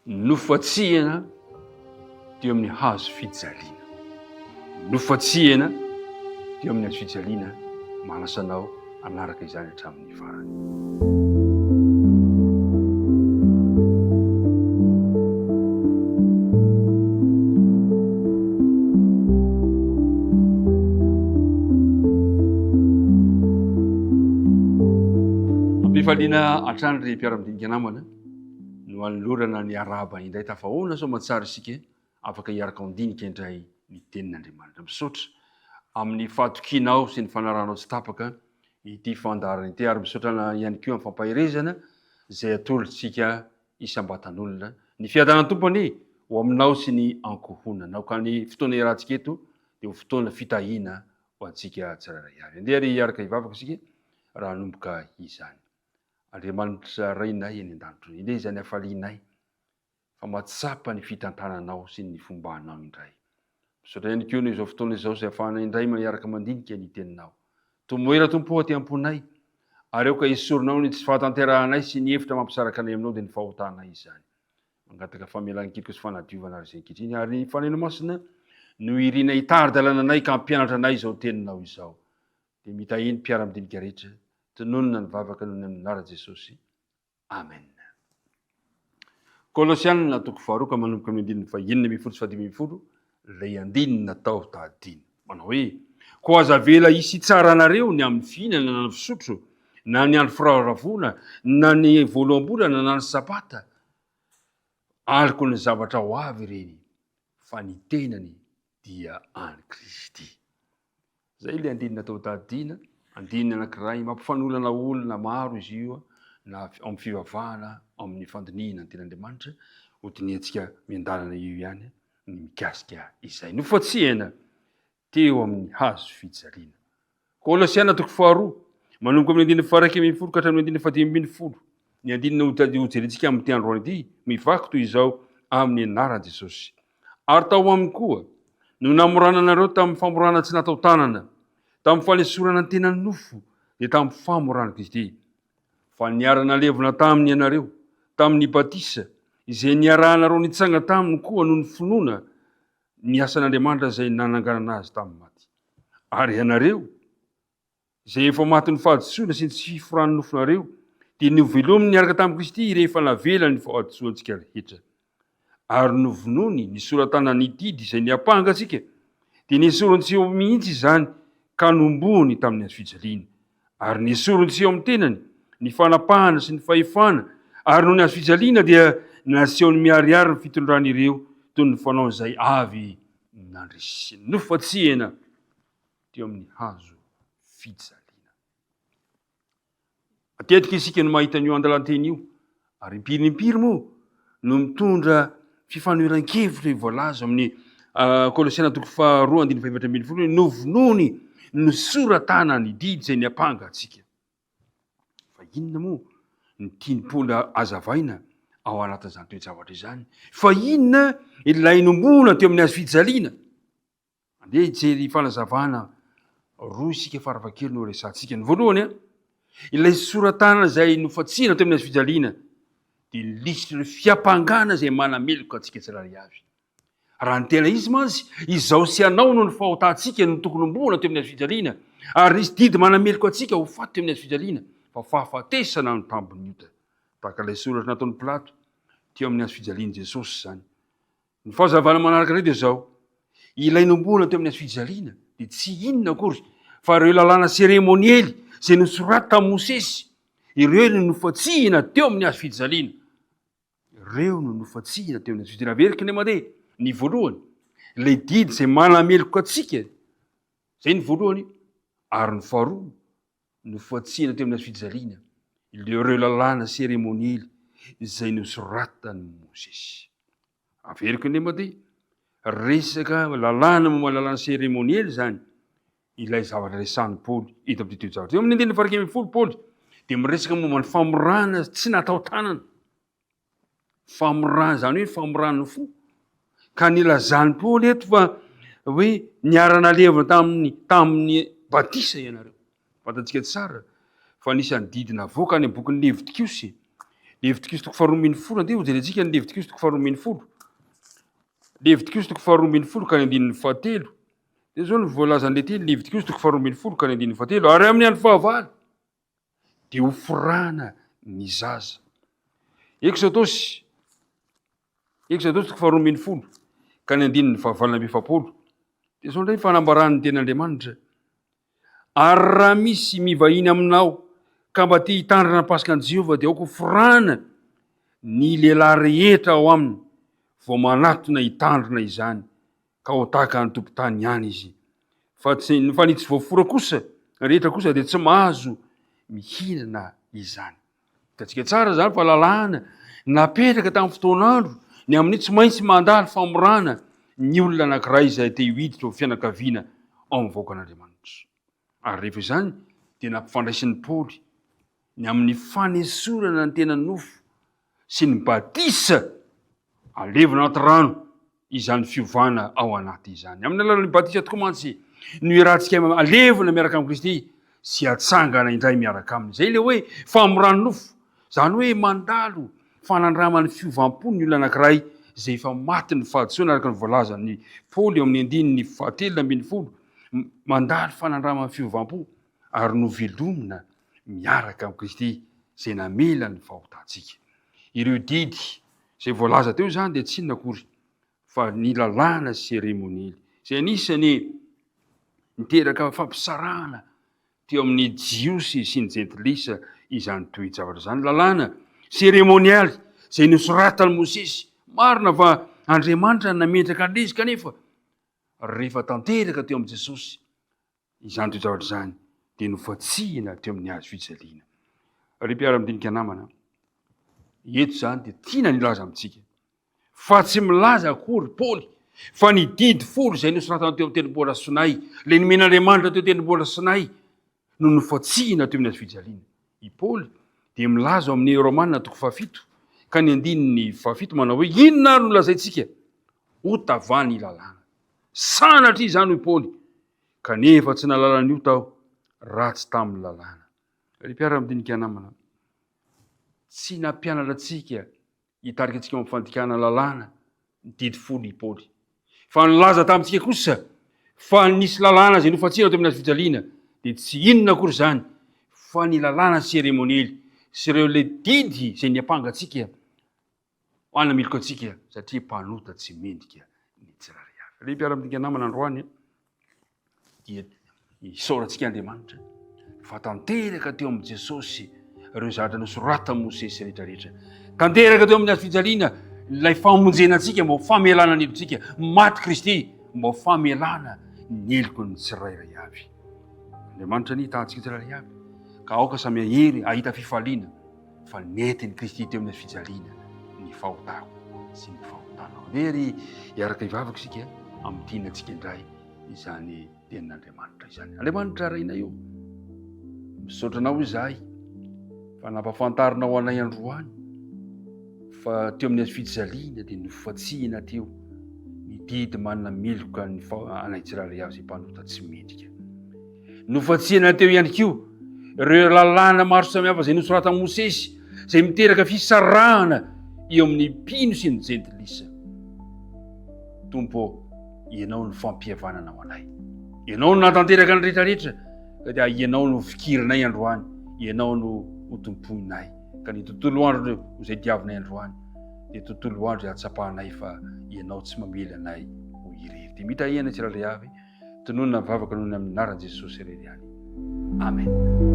Nofatsihana teo amin'ny hazo fijaliana. Nofatsihana teo amin'ny hazo fijaliana, manasa anao hanaraka izany hatramin'ny farany. Ampifaliana hatrany ry mpiara-midinika namana. no anolorana ny arahaba indray tafahoana soamatsara isika afaka hiaraka handinika indray ny tenin'Andriamanitra. Misaotra amin'ny fahatokianao sy ny fanarahanao tsy tapaka ity fandaharana ity ary misaotra ihany koa amin'ny fampaherezana izay atolotsika isam-batan'olona. Ny fiadanan'ny Tompo anie ho aminao sy ny ankohonanao ka ny fotoana iarahantsika eto dia ho fotoana fitahiana ho antsika tsirairay avy. Andeha ary hiaraka hivavaka isika raha hanomboka izany. Andriamanitra Rainay any an-danitra, endrey izany hafalianay fa mahatsapa ny fitantananao sy ny fombanao indray. Misaotra ihany koa noho izao fotoana izao izay ahafahanay indray miaraka mandinika ny Teninao. Tomoera Tompo ô aty am-ponay, ary aoka esorinao ny tsy fahatanterahanay sy ny hevitra mampisaraka anay aminao dia ny fahotanay izany. Mangataka famelan-keloka sy fanadiovana ary izay ankehitriny, ary ny Fanahinao Masina no irina hitari-dalana anay ka hampianatra anay izao Teninao izao. Dia mitahia ny mpiara-midinika rehetra, tononina ny vavaka noho ny amin'ny anaran'i Jesosy. Amen. Kolosianina toko faharoa ka manomboka amin'ny andininy fahenina ambin'ny folo sy fahadimy ambin'ny folo, ilay andininy natao tahadino. Manao hoe, Koa aza avela hisy hitsara anareo ny amin'ny fihinana na ny fisotro, na ny andro firavoravoana, na ny voaloham-bolana, na ny sabata. Aloky ny zavatra ho avy ireny, fa ny tenany dia an'i Kristy. Izay ilay andininy natao tadidiana, andininy anankiray mampifanolana olona maro izy io na ao amin'ny fivavahana, ao amin'ny fandinihina ny tenin'Andriamanitra, hodinihantsika miandalana io ihany ny mikasika izay. Nofatsihana teo amin'ny hazo fijaliana. Kolosiana toko faharoa, manomboka amin'ny andininy faha-11 ka hatramin'ny andininy faha-15. Ny andininy hojerentsika amin'ity androany ity, mivaky toy izao amin'ny anaran'i Jesosy. Ary tao aminy koa no namorana anareo tamin'ny famorana tsy natao tanana, tamin'ny fanesorana ny tenan'ny nofo, dia tamin'ny famoran'i Kristy. Fa niara-nalevina taminy ianareo, tamin'ny batisa, izay niarahanareo nitsanga taminy koa noho ny finoana ny asan'Andriamanitra izay nananganana azy tamin'ny maty. Ary ianareo, izay efa matin'ny fahadisoana sy ny tsy fiforan'ny nofonareo, dia novelominy niaraka tamin'i Kristy rehefa navela ny fahadisoantsika rehetra. Ary novonoiny ny sora-tanan'ny didy izay niampanga antsika, dia nesoriny tsy eo mihitsy izany ka nombohiny tamin'ny hazofijaliana. Ary nesoriny tsy eo amin'ny tenany ny fanapahana sy ny fahefana, ary noho ny hazofijaliana dia nasehony miharihary ny fitondrany ireo toy ny fanaon'izay avy nandresy nofatsihana teo amin'ny hazo fijaliana. Matetika isika no mahita an'io andalan-teny io, ary impiry impiry moa no mitondra fifanoheran-kevitra io voalaza amin'ny ah, Kolosiana toko faharoa andininy fahefatra ambin'ny folo hoe novonoiny nosoratana ny didy izay niampanga antsika. Fa inona moa ny tian'i Paoly hazavaina ao anatin'izany toe-javatra izany? Fa inona ilay nomboana teo amin'ny hazo fijaliana? Andeha hijery fanazavana roa isika farafahakeliny ho resahantsika. Ny voalohany, ilay sora-tanana izay nofatsihina teo amin'ny hazo fijaliana dia lisitr'ireo fiampangana izay manameloka antsika tsirairay avy. Raha ny tena izy mantsy, izaho sy ianao noho ny fahotantsika no tokony homboana teo amin'ny hazo fijaliana, ary nisy didy manameloka antsika ho faty teo amin'ny hazo fijaliana, fa fahafatesana no tambin'ny ota. Tahaka ilay soratra nataon'i Pilato teo amin'ny hazo fijalian'i Jesosy izany. Ny fahazavana manaraka indray dia izao, ilay nombohana teo amin'ny hazofijaliana dia tsy inona akory fa ireo lalàna seremoniely izay nosoraty tamin'i Mosesy, ireo no nofatsihina teo amin'ny hazofijaliana. Ireo no nofatsihina teo amin'ny hazofijaliana. Averiko indray mandeha, ny voalohany, ilay didy izay manameloka antsika, izay ny voalohany, ary ny faharoa, Nofohatsihina teo amin'ny hazofijaliana ireo lalàna seremoniely izay nosoratan'i Mosesy. Averiko indray mandeha, resaka lalàna momba ny lalàna seremoniely izany ilay zavatra resahin'i Paoly eto amin'ity toe-javatra. Eo amin'ny andininy faha-11 Paoly dia miresaka momba ny famorana tsy natao tanana. Famorana, izany hoe famoran'ny fo. Ka nilazan'i Paoly eto fa hoe niara-nalevina tamin'ny tamin'ny batisa ianareo. Fantatsika tsara fa anisan'ny didy navoaka any amin'ny bokin'ny Levitikosy. Levitikosy toko faharoa ambin'ny folo, andeha hojerentsika ny Levitikosy toko faharoa ambin'ny folo. Levitikosy toko faharoa ambin'ny folo ka ny andininy fahatelo. Dia izao no voalazan'ilay teny, Levitikosy toko faharoa ambin'ny folo ka ny andininy fahatelo, ary amin'ny andro fahavalo dia hoforana ny zaza. Eksodosy, Eksodosy toko faharoa ambin'ny folo ka ny andininy fahavalo amby efapolo. Dia izao indray ny fanambaran'ny tenin'Andriamanitra. Ary raha misy mivahiny aminao ka mba te hitandrina ny Paskan'i Jehovah, dia aoka hoforana ny lehilahy rehetra ao aminy vao manatona hitandrina izany, ka ho tahaka ny tompon-tany ihany izy. Fa tsy, fa ny tsy voafora kosa, rehetra kosa dia tsy mahazo mihinana izany. Hitantsika tsara izany fa lalàna napetraka tamin'ny fotoan'andro ny amin'ny tsy maintsy mandalo famorana ny olona anankiray izay te hiditra ho fianakaviana ao amin'ny vahoakan'Andriamanitra. Ary rehefa izany dia nampifandraisin'i Paoly ny amin'ny fanesorana ny tena nofo sy ny batisa alevina anaty rano izany fiovana ao anaty izany. Amin'ny alalan'ny batisa tokoa mantsy no iarahantsika alevina miaraka amin'i Kristy sy atsangana indray miaraka aminy. Izay ilay hoe famoran'ny nofo, izany hoe mandalo fanandraman'ny fiovam-po ny olona anankiray izay efa matin'ny fahadisoana araka ny voalazan'i Paoly eo amin'ny andininy fahatelo ambin'ny folo, mandalo fanandraman'ny fiovam-po ary novelomina miaraka amin'i Kristy izay namela ny fahotantsika. Ireo didy izay voalaza teo izany dia tsy inona akory fa ny lalàna seremonily izay anisany niteraka fampisarahana teo amin'ny Jiosy sy ny Jentilisa izany toe-javatra izany. Lalàna seremonialy izay nosoratan'i Mosesy. Marina fa Andriamanitra nametraka an'ilay izy kanefa rehefa tanteraka teo amin'i Jesosy Izany toe-javatra izany dia nofantsihina teo amin'ny hazo fijaliana. Ry mpiara-midinika namana, eto izany dia tiana ny hilaza amintsika fa tsy milaza akory Paoly fa ny didy folo izay nosoratana teo amin'ny tendrombohitra Sinay, ilay nomen'Andriamanitra teo tendrombohitra Sinay, no nofantsihina teo amin'ny hazo fijaliana. I Paoly dia milaza ao amin'ny Romana toko fahafito ka ny andininy fahafito manao hoe inona ary no lazaintsika? Ota va ny lalàna? Sanatria izany hoy Paoly, kanefa tsy nahalala ny ota aho raha tsy tamin'ny lalàna. Ry mpiara-midinika namana, tsy nampianatra antsika hitarika antsika ao amin'ny fandikana lalàna ny didy folo i Paoly. Fa nilaza tamintsika kosa fa nisy lalàna izay nofantsihana teo amin'ny hazo fijaliana, dia tsy inona akory izany fa ny lalàna seremonely sy ireo ilay didy izay niampanga antsika Hanameloka antsika satria mpanota tsy mendrika ny tsirairay avy. Ry mpiara-midinika namana androany dia isaorantsika Andriamanitra fa tanteraka teo amin'i Jesosy ireo zavatra nosoratan'i Mosesy rehetrarehetra. Tanteraka teo amin'ny hazo fijaliana ilay famonjena antsika mba ho famelana ny helotsika. Maty Kristy mba ho famelana ny heloky ny tsirairay avy. Andriamanitra anie hitahantsika tsirairay avy ka aoka samy hahery hahita fifaliana fa nentin'i Kristy teo amin'ny fijaliana ny fahotako sy ny fahotanao. Andeha ry hiaraka hivavaka isika hamintinantsika indray izany tenin'Andriamanitra izany. Andriamanitra Rainay io, misaotra anao izahay fa nampafantarinao anay androany fa teo amin'ny hazo fijaliana dia nofatsihina teo ny didy manana meloka ny anay tsirairay avy izay mpanota tsy mendrika. Nofantsihana teo ihany koa ireo lalàna maro samihafa izay nosoratan'i Mosesy, izay miteraka fisarahana eo amin'ny mpino sy ny jentilisa. Tompo ô, Ianao no fampihavanana ho anay. Ianao no nahatanteraka ny rehetrarehetra, ka dia Ianao no fikirinay androany, Ianao no hotompoinay. Ka ny tontolo andro izay diavinay androany, dia tontolo andro izay hatsapanay fa Ianao tsy mamely anay ho irery. Dia mitahiana tsirairay avy. Tononina ny vavaka noho ny amin'ny anaran'i Jesosy irery ihany. Amen.